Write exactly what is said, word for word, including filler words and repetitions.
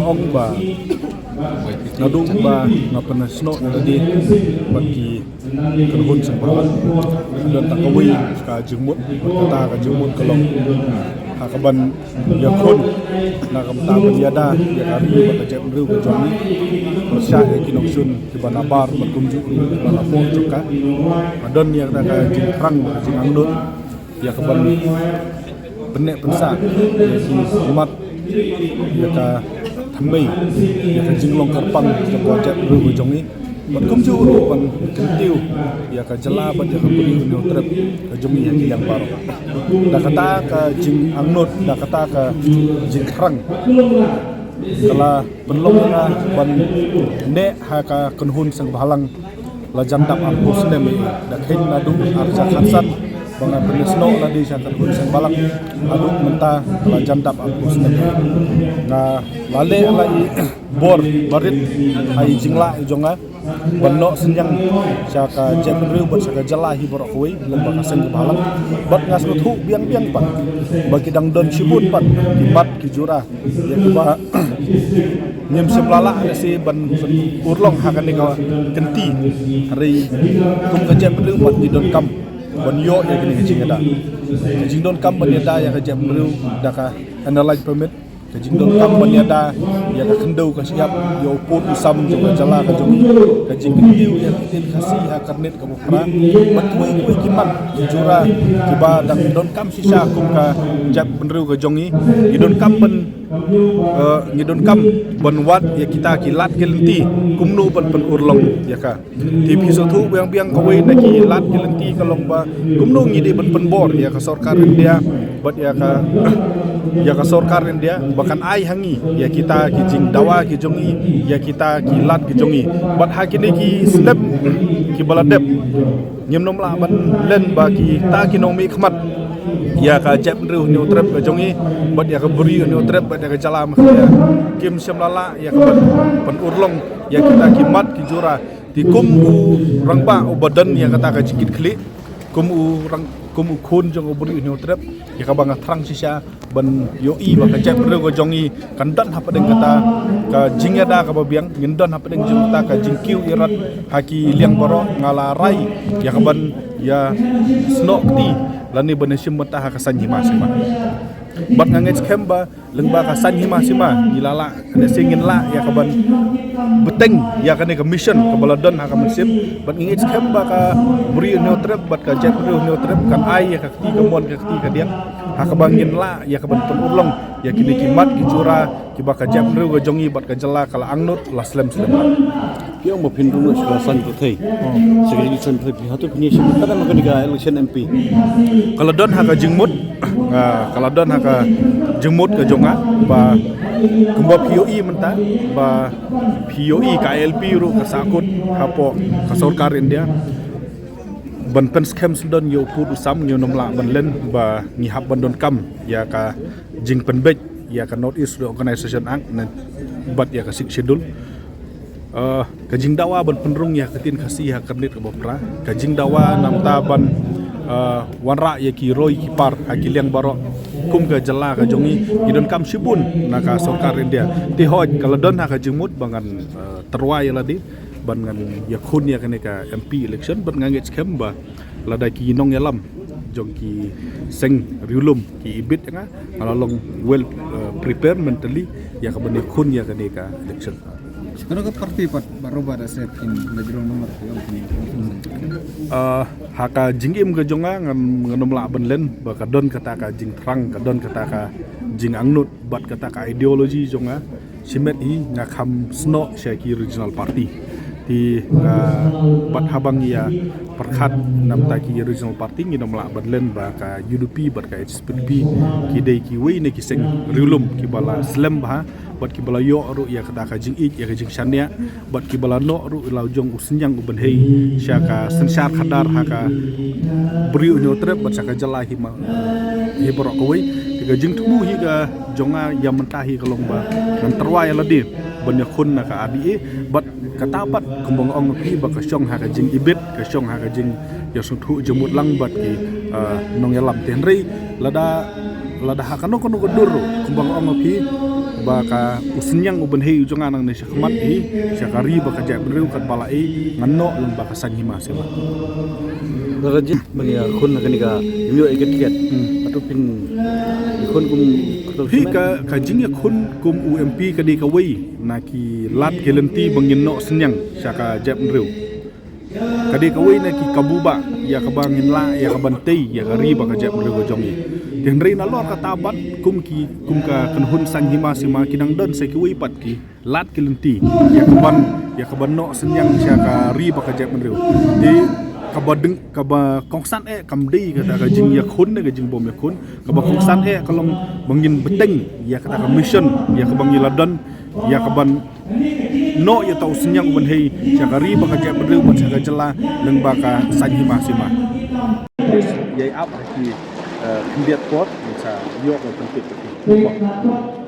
Ong ba naduh ba nga pynshong ïa lade bad ki kynhun seng bhalang, don tang kawei ka jingmut, bad kata ka jingmut ka long ha kaban ïakhun na ka bynta ban ïada ïa ka ri bad ka jaitbynriew ka jong ngi, pyrshah ïa ki nongshun kiba nabar bad kumjuh ruh kiba napoh jong ka. Nga don ïa kata ka jingthrang, ka jingangnud ïa kaban pynneh pynsah ïa ki mat, ïa ka thymmei, ïa ka jinglong kyrpang jong ka jaitbynriew ka jong ngi, bad kumjuh ruh ban kyntiew ïa ka jylla bad ïa ka Bri u Hynñiewtrep ka jong ngi ha ki liang baroh. Da kata ka jingangnud, da kata ka jingthrang, ka la pynlong ïa nga ban neh ha ka kynhun seng bhalang la jan dap arphew snem ïa i. Da kheiñ naduh arhajar khatsan ba nga pynshong ïa lade sha ka kynhun seng bhalang, haduh mynta la jan dap arphew snem ïa i. Nga la leh la i bor barit ha i jinglah i jong nga ban noh synñiang sha ka jaitbynriew bad sha ka jylla hi baroh kawei lem bad ka seng ka bhalang. Bad nga sngewthuh biang biang pat ba ki dang don shibun pat ki mat ki jura ïa kiba ngim shym la lah lehse ban urlong ha kane ka kynti. Hynrei kum ka jaitbynriew pat ngi donkam ban ïoh ïa kane ka jingïada, ka jingdonkam ban ïada ïa ka jaitbynriew da ka NLI permit, ka jingdonkam ban ïada ïa ka khyndew ka shyiap, ïa u pud u sam jong ka jylla ka jong ngi, ka jingkyntiew ïa ka ktien Khasi ha ka ri ka Bad kiwei kiwei ki mat ki jura kiba dang donkam shisha kum ka jaitbynriew ka jong ngi. Ngi donkam ban, eh, ngi donkam ban wad ïa kita ki lad ki lynti kumno ban pynurlong ïa ka. Te phi sngewthuh biang biang kawei na ki lad ki lynti ka long ba kumno ngi dei ban pynbor ïa ka sorkar India bad ïa ka, ïa ka sorkar India ba kan ai ha ngi ïa kita ki jingdawa ki jong ngi, ïa kita ki lad ki jong ngi. Bad ha kine ki snem kiba la dep, ngim nym lah ban len ba kita ki nongmihkhmat ïa ka jaitbynriew Hynñiewtrep ka jong ngi bad ïa ka Bri Hynñiewtrep bad ïa ka jylla Meghalaya kim shym la lah ïa ka ban pynurlong ïa kita ki mat ki jura. Te kum u rangbah uba don ïa kata ka jingkitkhlieh, kum u rang, kum u khun jong u Bri Hynñiewtrep, ïa kaba nga thrang shisha ban ïohi ba ka jaitbynriew ka jong ngi kan don hapdeng kata ka jingïada kaba biang, ngin don hapdeng jong kata ka jingkiew ïarap ha ki liang baroh. Nga la rai ïa kaban ïasnoh kti lane ban ïashim bynta ha ka saiñ hima sima. Bad nga ngeit skhem ba lyngba ka saiñ hima sima ngi la lah, lehse ngin lah ïa kaban bteng ïa kane ka mission kaba la don ha ka mynsiem. Bad ngi ngeit skhem ba ka Bri Hynñiewtrep bad ka jaitbynriew Hynñiewtrep kan ai ïa ka kti kamon ka kti kadiang ha kaba ngin lah ïa kaban pynurlong ïa kine ki mat ki jura kiba ka jaitbynriew ka jong ngi bad ka jylla ka la angnud la slem slem. Phi ong ba phin rung sha ka saiñ pyrthei. Sha ka jingïaseng pyrthei, phi hato phin ïashim bynta ma kane ka election M P? Ka la don ha ka jingmut, ah, ka la don ha ka jingmut ka jong nga ba kumba phi ïohi mynta ba phi ïohi ka I L P ruh ka sahkut hapoh ka sorkar India. Ban pynskhem sdang ïa u pud u sam, ngi nym lah ban len ba ngi hap ban donkam ïa ka jingpynbeit ïa ka North East Reorganization Act ne bad ïa ka Sixth Schedule. Eh, ka jingdawa ban pynrung ïa ka ktien Khasi ha ka ri ka Bopra, ka jingdawa namar ban, eh, wanrah ïa ki roi ki par ha ki liang baroh kum ka jylla ka jong ngi, ngi donkam shibun na ka sorkar India. Te hooid ka la don ha ka jingmut ba ngan, eh, tyrwa ïa lade ban ngan ïakhun ïa kane ka M P election. Bad nga ngeit skhem ba lada ki nongïalam jong ki seng riewlum ki ibit ïa nga, nga la long well, eh, prepared mentally ïa kaban ïakhun ïa kane ka election. Kano ka party pat baroh ba da sep in la jrong nomor phi ong phi ong. Ah, ha ka jingim ka jong nga ngan, ngan nym lah ban len ba ka don kata ka jingthrang, ka don kata ka jingangnud bad kata ka ideology jong nga. Shimet hi nga kham snoh sha ki regional party. Te nga bad haba ngi ïa pyrkhat namar ki regional party ngi nym lah ban len ba ka U D P bad ka H S P D P ki dei kiwei na ki seng riewlum kiba la slem bha bad kiba la ïoh ruh ïa kata ka jingïeit ïa ka jingshaniah bad kiba la noh ruh la u jong u synñiang u bynhei sha ka synshar khadar ha ka Bri u Hynñiewtrep bad sha ka jylla hima, hi baroh kawei. Te ka jingthmu hi ka jong nga ïa mynta hi ka long ba ngan tyrwa ïa lade ban ïakhun na ka R D A. Bad kata pat kumba nga ong phi ba ka shong ha ka jingibit, ka shong ha ka jingïasngewthuh jingmut lang bad ki, ah, nongïalam. Te hynrei lada Lada ha kano kano ka dur ruh, kumba nga ong ha phi, ba ka u synñiang u bynhei u jong nga nangne sha khmat hi, sha ka ri bad ka jaitbynriew katba la i, ngan noh lyngba ka saiñ hima sima. Lada jin ban ïakhun ha kane ka, ym ïoh ïa ka tiket. Hmm. Hato phin ïakhun kum, hato phi phin ka, ka jingïakhun kum u M P ka dei kawei na ki lad ki lynti ba ngin noh synñiang sha ka jaitbynriew. Ka dei kawei na ki kabu ba ïa kaba ngin lah ïa kaban tei ïa ka ri bad ka jaitbynriew ka jong ngi. Te hynrei nalor kata bad kum ki, kum ka kynhun saiñ hima sima ki nang don sa kiwei pat ki lad ki lynti ïa kaban, ïa kaban noh synñiang sha ka ri bad ka jaitbynriew. Te kaba deng, kaba kongsan eh kam dei kata ka jingïakhun ne ka jingbym ïakhun. Kaba kongsan eh ka long ba ngin bteng ïa kata ka mission ïa kaba ngi la don, ïa kaban noh ïa uta u synñiang u bynhei sha ka ri bad ka jaitbynriew bad sha ka jylla lyngba ka saiñ hima sima. Ïa ap ha ki, eh, khyndiat por sa ïoh ka pynpit ka pynpit.